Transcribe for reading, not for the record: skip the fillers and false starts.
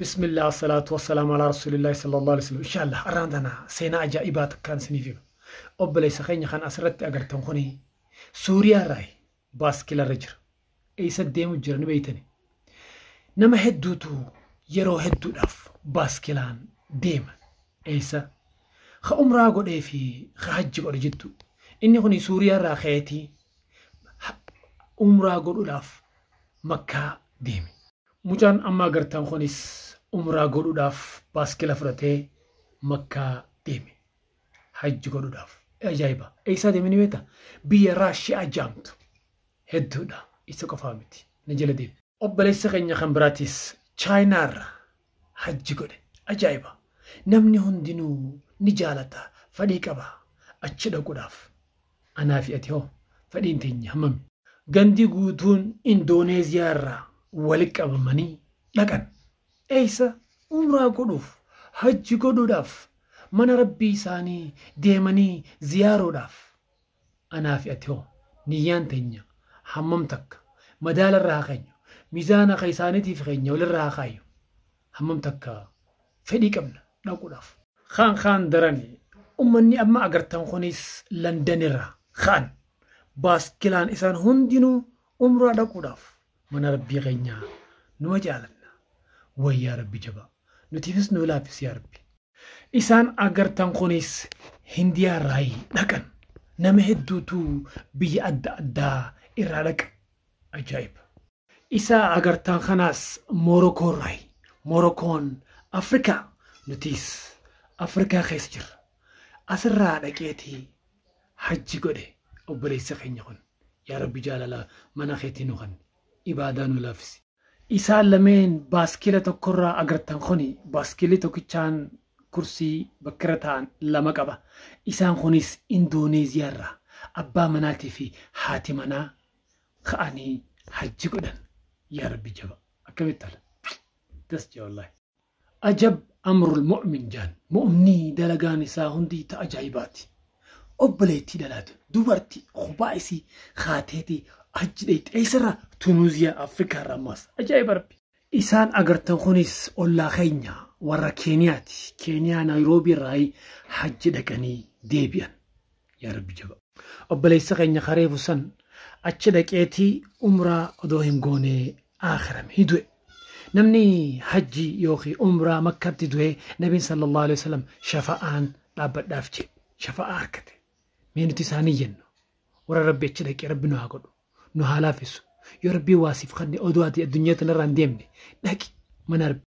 Bismillah, salaatu wassalaamu ala rasuulillahi sallallahu alaihi wasallam. Inshallah arraan tana seenaa ajaa'ibaa takkaan isiniif hima. Obboleessa keenya kan asirratti agartan kuni Suuriyaa irraa baaskilarra jira. Eessa deemu jira ni beeytani. Nama hedduutu yeroo hedduudhaaf baaskilaan deema. Eessa? Ka umraa godhee fi ka hajji godhe jettu. Inni kuni Suuriyaa irraa ka'eetii umraa godhuudhaaf Makkaa deeme. Mucaan amma agartan kunis umraa godhuudhaaf baaskila fudhatee Makkaa deeme. Hajji godhuudhaaf. Ajaa'iba! Eessaa deeme ni beektaa? Biyya Raashiyaa jaamtu. Hedduudha. Isa qofaa miti. Na jala deeme. Obboleessa keenya kan biraatis Chaayinaarra hajji godhe. Ajaa'iba! Namni hundinuu ni jaalata. Fedhii qaba. Achi dhaquudhaaf. Anaa fi ati hoo fedhiin teenya hammami? Gandi guutuun Indooneeziyaa irraa walitti qabamanii dhaqan. Eessa? Umraa godhuuf, hajji godhuudhaaf, mana rabbii isaanii deemanii ziyaaruudhaaf. Anaa fi ati hoo niyyaan teenya hammam takka madaala irraa haa keenyu, mizaana ka isaaniitiif keenya walirraa haa kaayyu. Hammam takka fedhii qabna dhaquudhaaf. Kaan kaan darani ummanni amma agartan kunis London irraa ka'an baaskilaan isaan hundinuu umraa dhaquudhaaf mana rabbii keenyaa numa jaalanna. Way yaa rabbi jabaa nutiifis nu laaffisi yaa rabbi. Isaan agartan kunis Hindiyaa irraa dhaqan. Nama hedduutu biyya adda addaa irraa dhaqa. Ajaa'iba! Isa agartan kanaas Moorokoo irraa. Moorokoon Afrikaa nutis Afrikaa keessa jirra. Asirraa dhaqeetii hajji godhe obboleessa keenya kun. Yaa Rabbi jaalala mana keetii nu kenni. Ibaadaa nu laaffisi. Isaan lameen baaskila tokkorraa agartan kuni baaskilli tokkichaan kursii bakka irra taa'an lama qaba. Isaan kunis Indooneeziyaa irraa abbaa manaatii fi haati manaa ka'anii hajji godhan. Yaa Rabbi jaba. Akkamitti tola? Das jaa wallahi. Ajab amrul mu'min jaan. Mu'minni dalagaan isaa hundi ta ajaa'ibaati. Obboleettii dhalaatu dubartii kophaa isii kaateetii hajji dhayxe. Eessarraa? Tunuuziyaa Afrikaa irraa ammaas. Ajaa'iba Rabbi. Isaan agartan kunis ollaa keenya warra Keeniyaati. Keeniyaa Naayiroobii irraa hajji dhaqanii deebi'an. Yaa Rabbi jaba. Obboleessa keenya kareefu san achi dhaqeetii umraa odoo hin goone aakhirame ni du'e. Namni hajji yookiin umraa Makkatti du'e Nabiin sallallahu alaihi wasallam shafa'aan dhaabbadhaaf jedhe. Shafa'aa harkate. Mee nuti isaanii jennu. Warra Rabbi achi dhaqee Rabbi nu haa godhu. Nu haa laaffisu. Yoo Rabbii waasiif kanne odoo ati addunyaa tanarraa hin deemne dhaqi mana Rabbi.